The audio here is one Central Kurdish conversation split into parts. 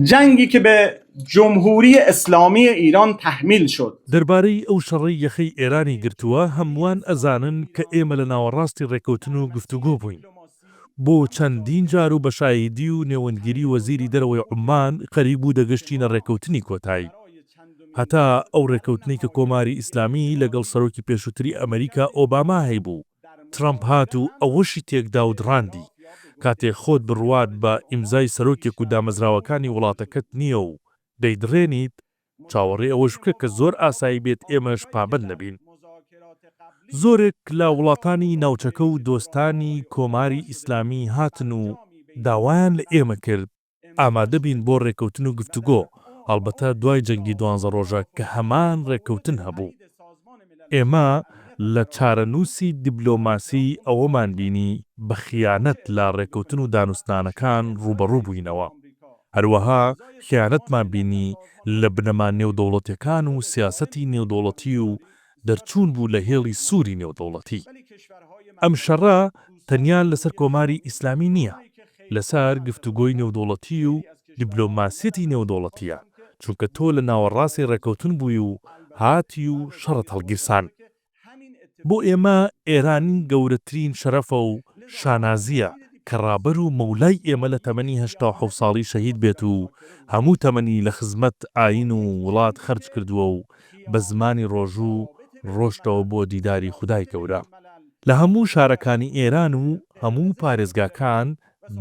جنگی که به جمهوری اسلامی ایران تحمیل شد. دەربارەی ئەو شەڕەی یەخەی ئێرانی گرتووە، هەمووان ئەزانن کە ئێمە لە ناوەڕاستی ڕێکەوتن و گفتوگۆ بووین. بۆ چەندین جار و بە شاهیدی و نێوەندگیری وەزیری دەرەوەی عوممان خەریک بوو دەگەشتینە ڕێکەوتنی کۆتایی. هەتا ئەو ڕێکەوتنەی کە کۆماری ئیسلامی لەگەڵ سەرۆکی پێشووتری ئەمەریکا ئۆباما هەیبوو، ترەمپ هات و ئەوەشی تێکدا و دڕاندی. کاتێ خۆت بڕوات بە ئیمزای سەرۆکێک و دامەزراوەکانی وڵاتەکەت نییە و دەیدڕێنیت، چاوەڕێ ئەوەش بکە کە زۆر ئاسایی بێت ئێمەش پابەند نەبین. زۆرێک لە وڵاتانی ناوچەکە و دۆستانی کۆماری ئیسلامی هاتن و داوایان لە ئێمە کرد ئامادە بین بۆ رێککەوتن و گفتوگۆ، هەڵبەتە دوای جەنگی دوانزە رۆژە کە هەمان رێککەوتن هەبوو. ئێمە لە چارەنووسی دیبلۆماسی ئەوەمان بینی بە خیانەت لە رێککەوتن و دانوستانەکان رووبەڕوو بووینەوە. هەروەها خیانەتمان بینی لە بنەما نێودەوڵەتیەکان و سیاسەتی نێودەوڵەتی و دەرچوون بوو لە هێڵی سووری نێودەوڵەتی. ئەم شەڕە تەنیا لەسەر کۆماری ئیسلامی نییە، لەسەر گفتوگۆی نێودەوڵەتی و دیبلۆماسیەتی نێودەوڵەتییە، چونکە تۆ لە ناوەڕاستی ڕێکەوتن بووی و هاتی و شەڕت هەڵگیرسان. بۆ ئێمە ئێرانی گەورەترین شەرەفە و شانازییە کە ڕابەر و مەولای ئێمە لە تەمەنی 87 ساڵی شەهید بێت و هەموو تەمەنی لە خزمەت ئایین و وڵات خەرج کردووە و بە زمانی ڕۆژوو ڕۆشتەوە بۆ دیداری خودای گەورە. لە هەموو شارەکانی ئێران و هەموو پارێزگاکان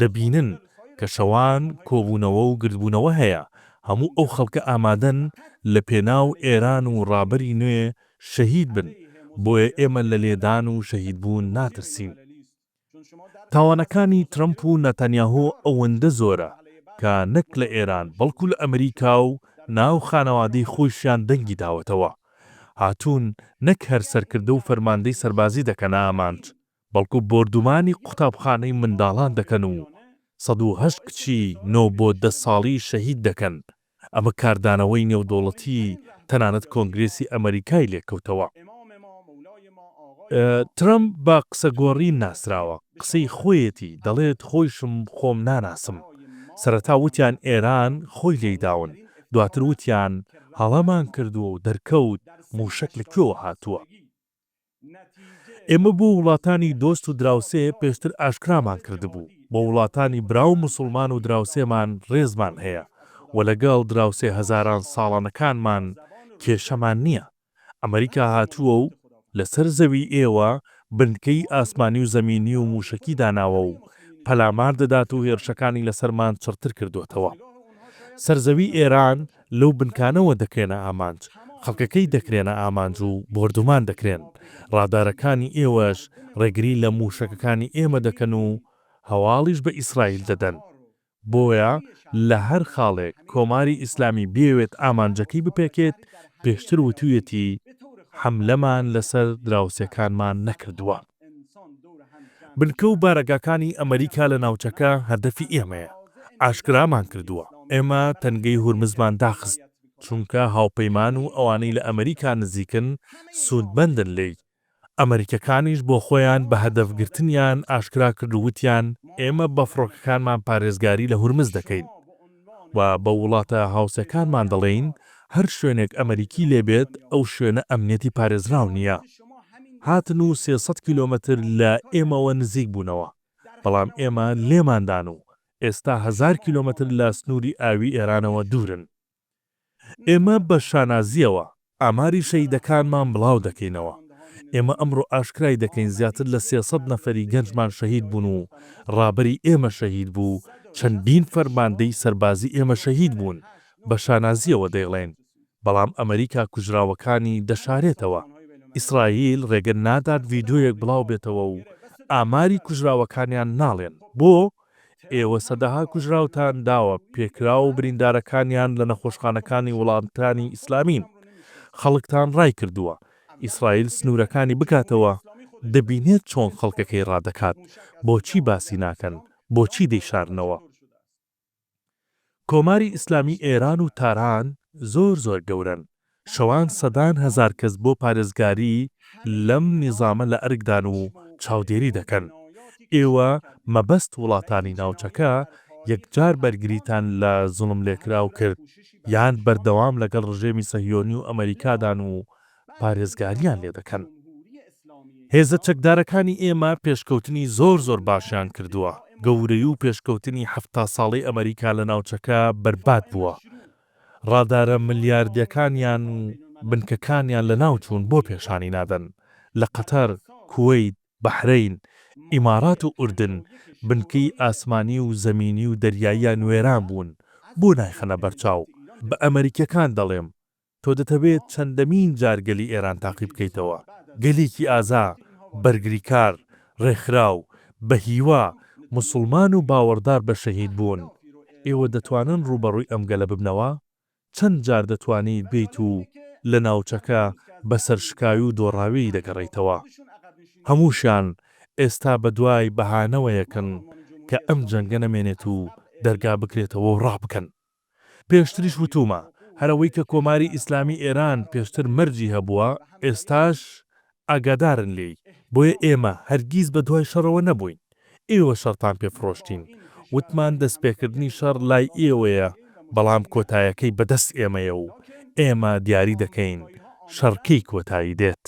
دەبینن کە شەوان کۆبوونەوە و گردبوونەوە هەیە، هەموو ئەو خەڵکە ئامادەن لە پێناو ئێران و ڕابەری نوێ شەهید بن، بۆیە ئێمە لە لێدان و شەهیدبوون ناترسین. تاوانەکانی ترەمپ و ناتانیاهۆ ئەوەندە زۆرە کە نەک لە ئێران بەڵکو لە ئەمریکا و ناو خانەوادەی خۆیشیان دەنگی داوەتەوە. هاتوون نەک هەر سەرکردە و فەرماندەی سەربازی دەکەنە ئامانج، بەڵکو بۆردومانی قوتابخانەی منداڵان دەکەن و 108 کچی نۆ بۆ دە ساڵی شەهید دەکەن، ئەمە کاردانەوەی نێودەوڵەتی تەنانەت کۆنگرێسی ئەمەریکای لێکەوتەوە. ترەمپ بە قسەگۆڕین ناسراوە، قسەی خۆیەتی دەڵێت خۆیشم خۆم ناناسم. سەرەتا وتیان ئێران خۆی لێیداون، دواتر وتیان هەڵەمان کردووە و دەرکەوت مووشەک لە کوێوە هاتووە. ئێمە بۆ وڵاتانی دۆست و دراوسێ پێشتر ئاشکرامان کردبوو، بۆ وڵاتانی برا و موسڵمان و دراوسێمان ڕێزمان هەیە و لەگەڵ دراوسێ هەزاران ساڵانەکانمان کێشەمان نییە. ئەمریکا هاتووە و لەسەر زەوی ئێوە بنکەی ئاسمانی و زەمینی و مووشەکی داناوە و پەلامار دەدات و هێرشەکانی لەسەرمان چڕتر کردووەتەوە. سەرزەوی ئێران لەو بنکانەوە دەکرێنە ئامانج، خەڵکەکەی دەکرێنە ئامانج و بۆردومان دەکرێن، ڕادارەکانی ئێوەش ڕێگری لە مووشەکەکانی ئێمە دەکەن و هەواڵیش بە ئیسرائیل دەدەن. بۆیە لە هەر خاڵێک کۆماری ئیسلامی بیەوێت ئامانجەکەی بپێکێت، پێشتر وتوویەتی حەملەمان لەسەر دراوسێکانمان نەکردووە. بنکە و بارەگاکانی ئەمەریکا لە ناوچەکە هەدەفی ئێمەیە. ئاشکرامان کردووە. ئێمە تەنگەی هورمزمان داخست، چونکە هاوپەیمان و ئەوانەی لە ئەمەریکا نزیکن سوودمەندن لێی. ئەمەریکەکانیش بۆ خۆیان بە هەدەفگرتنیان ئاشکرا کرد و وتیان ئێمە بە فڕۆکەکانمان پارێزگاری لە هورمز دەکەین و بە وڵاتە هاوسێکانمان دەڵێین هەر شوێنێک ئەمەریکی لێ بێت ئەو شوێنە ئەمنیەتی پارێزراو نییە. هاتن و 300 کیلۆمەتر لە ئێمەوە نزیک بوونەوە، بەڵام ئێمە لێمان دان و ئێستا هەزار کیلۆمەتر لە سنووری ئاوی ئێرانەوە دوورن. ئێمە بە شانازییەوە ئاماری شەهیدەکانمان بڵاو دەکەینەوە. ئێمە ئەمڕۆ ئاشکرای دەکەین زیاتر لە 300 نەفەری گەنجمان شەهید بوون و ڕابەری ئێمە شەهید بوو، چەندین فەرماندەی سەربازی ئێمە شەهید بوون، بە شانازییەوە دەیڵێین. بەڵام ئەمریکا کوژراوەکانی دەشارێتەوە. ئیسرائیل ڕێگە نادات ڤیدیۆیەک بڵاو بێتەوە و ئاماری کوژراوەکانیان ناڵێن. بۆ؟ ئێوە سەدەها کوژراوتان داوە، پێکراو و بریندارەکانیان لە نەخۆشخانەکانی وڵاتانی ئیسلامین. خەڵکتان ڕایکردووە. ئیسرائیل سنوورەکانی بکاتەوە، دەبینێت چۆن خەڵکەکەی ڕادەکات. بۆچی باسی ناکەن؟ بۆچی دەیشارنەوە؟ کۆماری ئیسلامی ئێران و تاران زۆر زۆر گەورەن، شەوان سەدان هەزار کەس بۆ پارێزگاری لەم نیزامە لە ئەرکدان و چاودێری دەکەن. ئێوە مەبەست وڵاتانی ناوچەکە یەکجار بەرگریتان لە زوڵملێکراو کرد یان بەردەوام لەگەڵ ڕژێمی سەهیۆنی و ئەمەریکادان و پارێزگاریان لێدەکەن. هێزە چەکدارەکانی ئێمە پێشکەوتنی زۆر زۆر باشیان کردووە، گەورەی و پێشکەوتنی 70 ساڵەی ئەمەریکا لە ناوچەکە بەرباد بووە، ڕادارە ملیاردیەکانیان و بنکەکانیان لەناوچوون بۆ پێشانی نادەن لە قەتەر، کوەیت، بەحرەین، ئیمارات و ئوردن بنکەی ئاسمانی و زەمینی و دەریاییان وێران بوون بۆ نایخەنە بەرچاو؟ بە ئەمەریکیەکان دەڵێم تۆ دەتەوێت چەندەمین جار گەلی ئێران تاقی بکەیتەوە؟ گەلێکی ئازا، بەرگریکار، ڕێکخراو، بە هیوا، موسڵمان و باوەڕدار بە شەهید بوون. ئێوە دەتوانن ڕووبەڕووی ئەم گەلە ببنەوە؟ چەند جار دەتوانیت بێیت و لە ناوچەکە بە سەرشکاوی و دۆڕاویی دەگەڕێیتەوە؟ هەمووشیان ئێستا بەدوای بەهانەوەیەکن کە ئەم جەنگە نەمێنێت و دەرگا بکرێتەوە و ڕابکەن. پێشتریش وتوومە، هەر ئەوەی کە کۆماری ئیسلامی ئێران پێشتر مەرجی هەبووە، ئێستاش ئاگادارن لێی، بۆیە ئێمە هەرگیز بە دوای شەڕەوە نەبووین، ئێوە شەڕتان پێ فڕۆشتین، وتمان دەستپێکردنی شەڕ لای ئێوەیە، بەڵام کۆتایەکەی بە دەست ئێمەیە و ئێمە دیاری دەکەین شەڕ کەی کۆتایی دێت.